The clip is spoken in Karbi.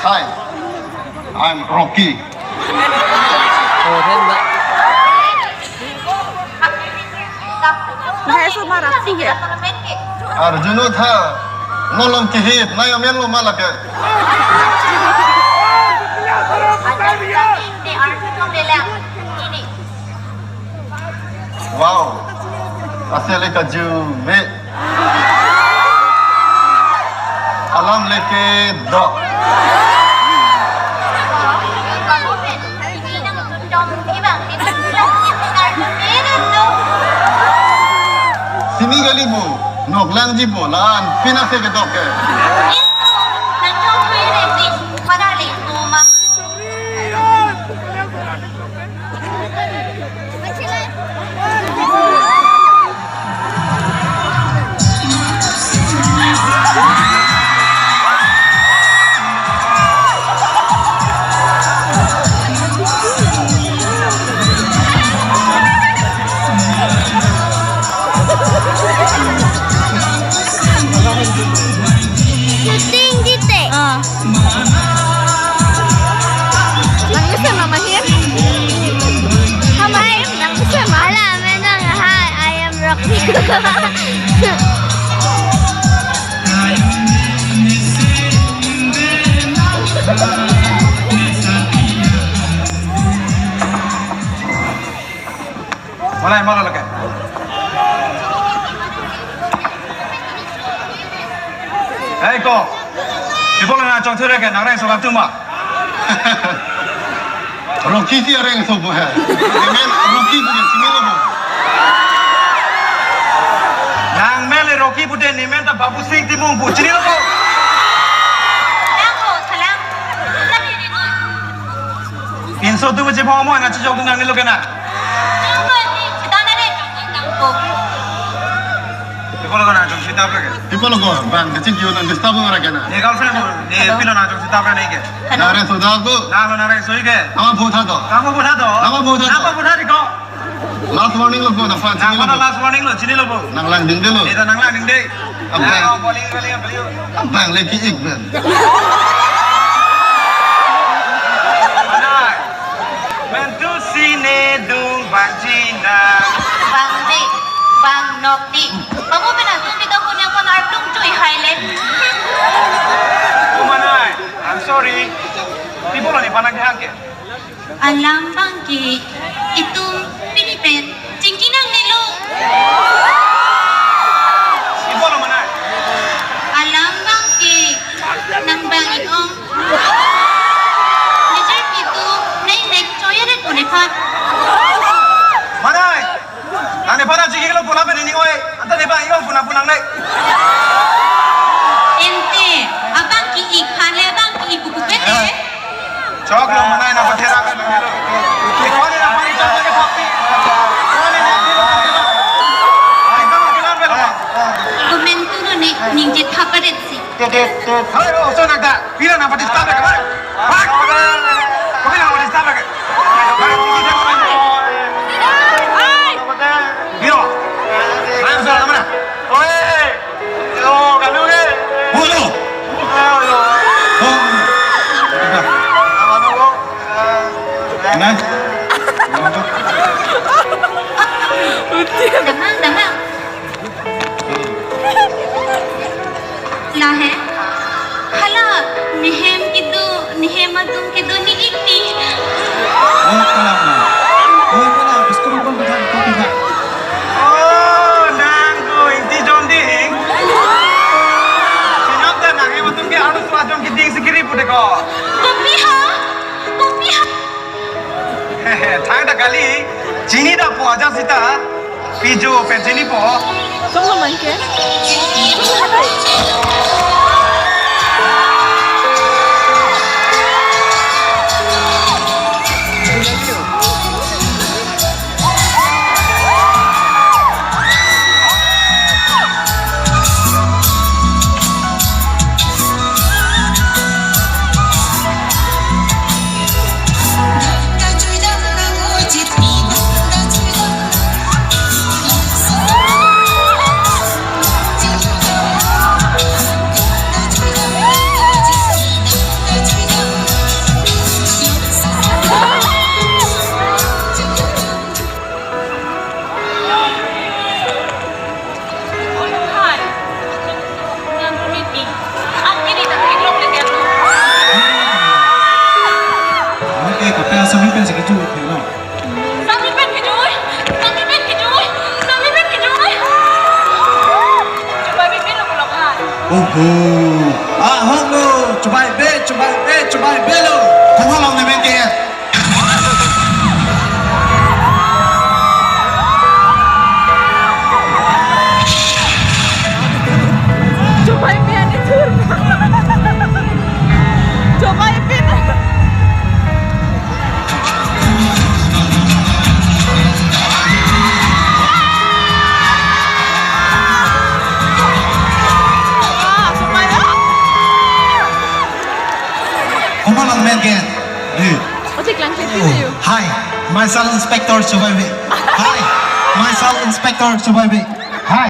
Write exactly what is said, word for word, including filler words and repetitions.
Hi, I'm Rocky. Oh, then the Lahai so marah sih ya. Arjuno tha, nolong kihit, nai amen lo ma lake. Wow, asya le kaju me. Alam leke dok. Sini kali bu, nok langji bu, la-an pina se kedok ke. Shooting dite. Ah. Nang isi mama hin? Hamai, nang isi ma? Hala, menang, hi, I am Rocky. Mana yang mana lagi? Hei ko, ipo nang chongthure ke nang reng so kap tuma. Rocky ti areng so bu hai. Nemen Rocky bu sini lo bu. Nang mele Rocky bu de nemen ta Babu Singh Timung bu sini lo bu. Lang ho, thalang. Inso tu mesti mau mau nang cucok tu nang ni lo kena. Lang ho, ni, sedang ada. Lang ho. Ipo lo nang chongsi tap lagi. Ipo lo ko, bang, kachin kiu nang disturb nang lagi na. Ne girlfriend ko, ne pilo nang chongsi tap lagi ke. Nang reng so dok ko. Nang lo nang reng so ke. Nama botha do. Nama botha do. Nama botha do. Nama botha di ko. Last warning lo ko, na fan sini lo. Nang last warning lo, sini lo ko. Nang lang ding de lo. Ita nang lang ding de. Abang. Nang bowling, bowling, bowling. Abang lagi ik ben. Manai. Mentu sine dung bang China. Bang di, bang nok di. Kamu pernah tuh kita punya pun artung cuy hai le. Manai, I'm sorry. Ipo lo ne panak hang ke. Alam bang ke itum pini pen chingki nang nelo. Ipo lo manai. Alam bang ke nang bang ikong. Nijer pitu nai nek choya ret pune phat. Manai. Nang ne para chingki lo puna pen ini oi. Anta ne bang ikong puna puna nai. Ente, abang ke ik phan le abang ke ik kuku pete. Chok lo manai na pathera ka nang lo. Ikon na pani chok ke pati. Ikon na pilo pati lo. Ai ka ma kilan pelo. Komentu lo ne ningje thapa det si. Te te te. Hai, oh, so nagda. Pila na pati stop lagi. Hai. Hai. Kopi na pati stop lagi. Hai. Yo. Hai, so na mana? Oi. Yo, kalu ke? Bolo. Ayo, yo. Oh. Nah. Damang, damang. Lahai. Hala, nehem kedo, nehem atum kedo ni ik ti. Oh, kalang na. Oh, kalang. Biskut pon bidang, pon bidang. Oh, nang ko ingti jon ding. Sinam ta nanghem atum ke arlo so ajon keding si kiri pute ko. Kopi ha? Kopi ha? Thangta kali, chini ta po aja sita, pijo pen chini po. Tunggu main ke. Amen again. Hey. Oh, cik lang, cik lang. Hi, myself Inspector Subai Bey. Hi, myself Inspector Subai Bey. Hi.